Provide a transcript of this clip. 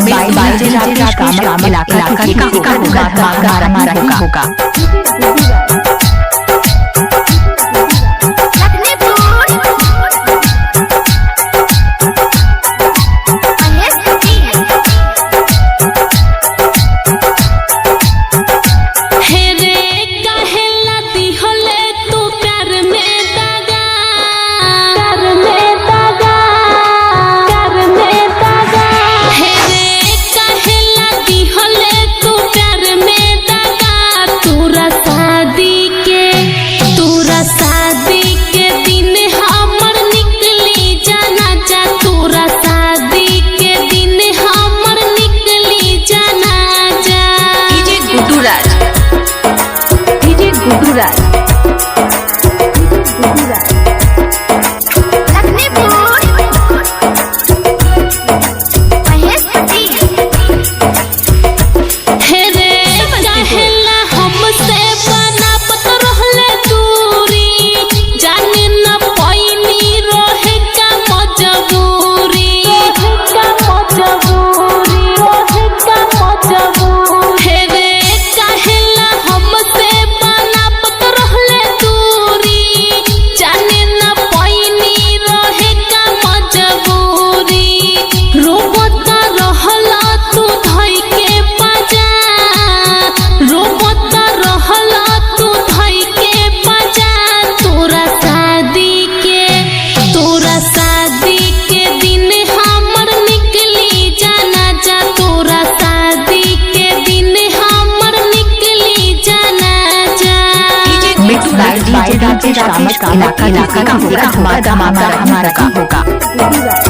by DJ Rakesh Kamat इलाका किसी का होगा धमाका हमारा ही होगा। DJ Guddu Raj, Guddu Raj, Lakhnipur Maheshpati. हे रे काहेला हमसे बनावत रहले दूरी, जाने न पैनी रहे का मजबूरी, का मजबूरी, रहे का मजबूरी। हे रे काहेला हमसे बनावत रहले दूरी, जाने न पैनी रहे का मजबूरी। रोबत रहला तू धई के बजा, रोबत रहला तू धई के बजा। तोरा शादी के दिन हमर निकली जाना जा, तोरा शादी के दिन हमर निकली जाना जा। Mix by DJ Rakesh Kamat इलाका किसी का होगा धमाका हमारा ही होगा। गुड्डू राज।